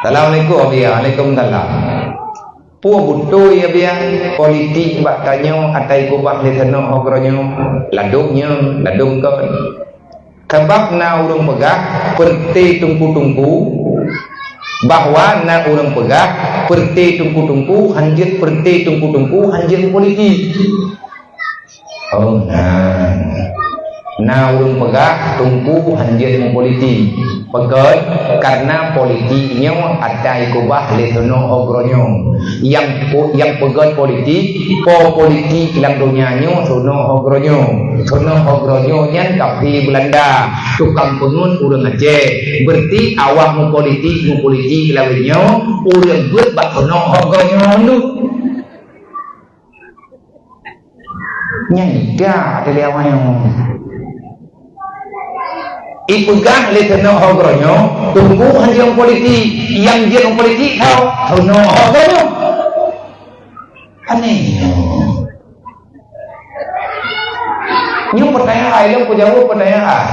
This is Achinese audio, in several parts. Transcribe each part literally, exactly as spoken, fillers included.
Assalamualaikum, Abiya. Waalaikumsalam. Peue beutôi, Abiya, politik bak tanyoe ata jikeubah lé seunok ho geuronyoe? Ladôm nyoe, ladôm kon. Sabab na ureuëng peugah peureuté teungku-teungku, bahwa na ureuëng peugah peureuté teungku-teungku hanjeuet, peureuté teungku-teungku hanjeuet politik. Oh, na. Na ureuëng peugah teungku hanjeuet meupolitik. Pakon? Karena politik nyoe ata jikeubah lé seunok ho geuronyoe. Nyang po-, nyang peugét politik, po politik lam donya nyoe seunok ho geuronyoe. Seunok ho geuronyoe nyan kafé Beulanda, tukang peungeut ureuëng Aceh. Beureuti awak meupolitik, meupolitik lam donya nyoe, ureuëng beuet bak seunok ho geuronyoe. Nyan ka teuliawai nyoe. Ipeugah lé seunok ho geuronyoe, teungku hanjeuet politik, nyang jeuet politik tho, seunok ho geuronyoe. Aneh nyoe. Nyoe peutanyaan, ilôn peujaweueb peutanyaan.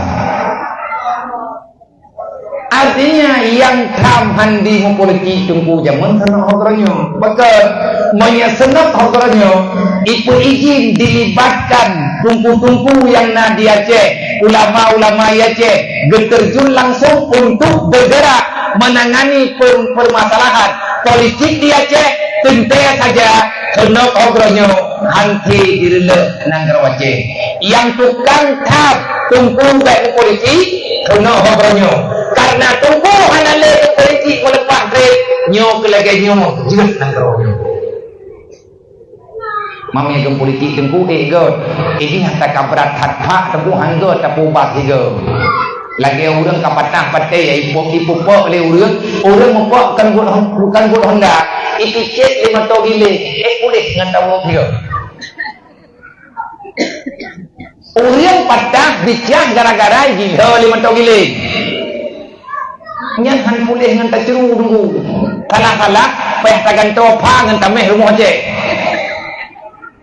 Artinya, nyang tham handi meupolitik teungku jameun seunok ho geuronyoe. Pakon, meunyoe seunok ho geuronyoe, ipeuidhin dilibatkan teungku-teungku nyang na di Aceh, ulama-ulama di Aceh, geuteurjun langsung untuk bergerak menangani per-, permasalahan politik di Aceh, teuntée saja seunok ho geuronyoe hana direulek nanggroe Aceh. Nyang tukang tham teungku bék meupolitik, seunok ho geuronyoe. Karena teungku hana lé meupolitik meuleupah treb, nyoe keu lagée nyoe jeuet nanggroe nyoe. Mami agam politik teungku, eh, göt. Ini hata kabrat that-that teungku han göt tapeuubah sigoe. Lagée ureuëng ka patah patéh ya ipok-ipok lé ureuëng, ureuëng meupok kan bukan bukan honda. Ipicet lé moto giléng, eh, puléh ngon tawök sigoe. Ureuëng patah bicah gara-gara gila lé moto giléng. Nyan han puléh ngon tacru teungku. Salah-salah payah tagantoe pha ngon taméh rumoh Aceh.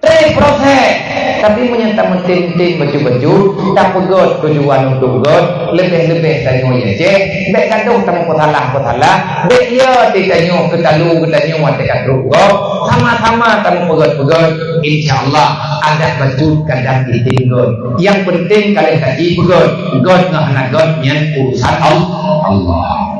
Treb proses. Tapi meunyoe tameutem-tem bacut-bacut, tapeugét tujuan untuk gét, leubeh-leubeh tanyoe di Aceh, bék gadoh tameupesalah-pesalah, bék ya tanyoe keu talu geutanyoe watée ka trok gob, sama-sama tameupeugét-peugét, insya Allah adat bacut kadang item gét. Nyang penting ka lheueh taji peugét, gét ngon hana gét nyan urusan Allah.